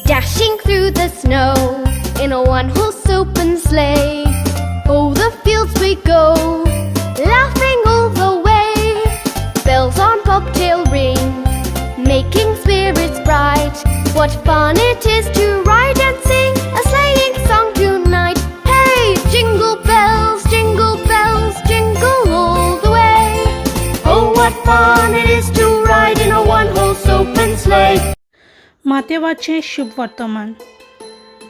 Dashing through the snow in a one-horse open sleigh. O'er the fields we go, laughing all the way. Bells on bobtail ring, making spirits bright. What fun it is to ride and sing a sleighing song tonight. Hey, jingle bells, jingle all the way. Oh, what fun it is to ride in a one-horse open sleigh. मातेवाचें शुभवर्तमान.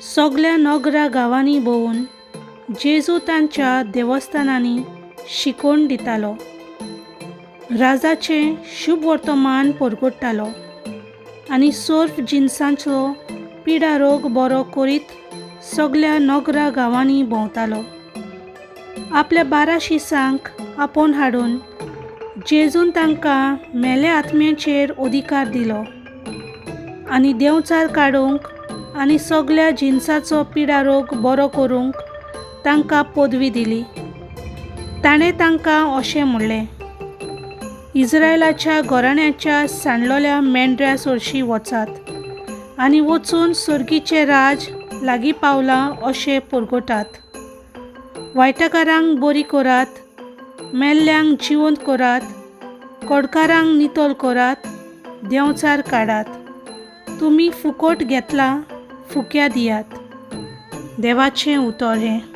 सगल्या नगरा गांवांनी भोंवून जेजू तांच्या देवस्थानांनी शिकोवन दितालो, राजाचें शुभवर्तमान परगट्टालो आनी सर्व जिनसांचो पिडा रोग बरो करीत सगल्या नगरा गांवांनी भोंवतालो. आपल्या 12 शिसांक आपोवन हाडून जेजून तांकां मेल्या आत्म्याचेर अधिकार दिलो आनी देंवचार काडूंक आनी सगल्या जिनसाचो पिडारोग बरो करूंक तांकां पदवी दिली. ताणें तांकां अशें म्हणलें, इस्रायलाच्या घराण्याच्या सांडलोल्या मेंढऱ्या सरशीं वचात आनी वचून सर्गीचें राज लागीं पावलां अशें परगटात. वायटकारांक बरी करात, मेल्ल्यांक जिवंत करात, कोडकारांक नितळ करात, देंवचार काडात. तुमी फुकट घेतला, फुक्या दियात. देवाचें उतर हें.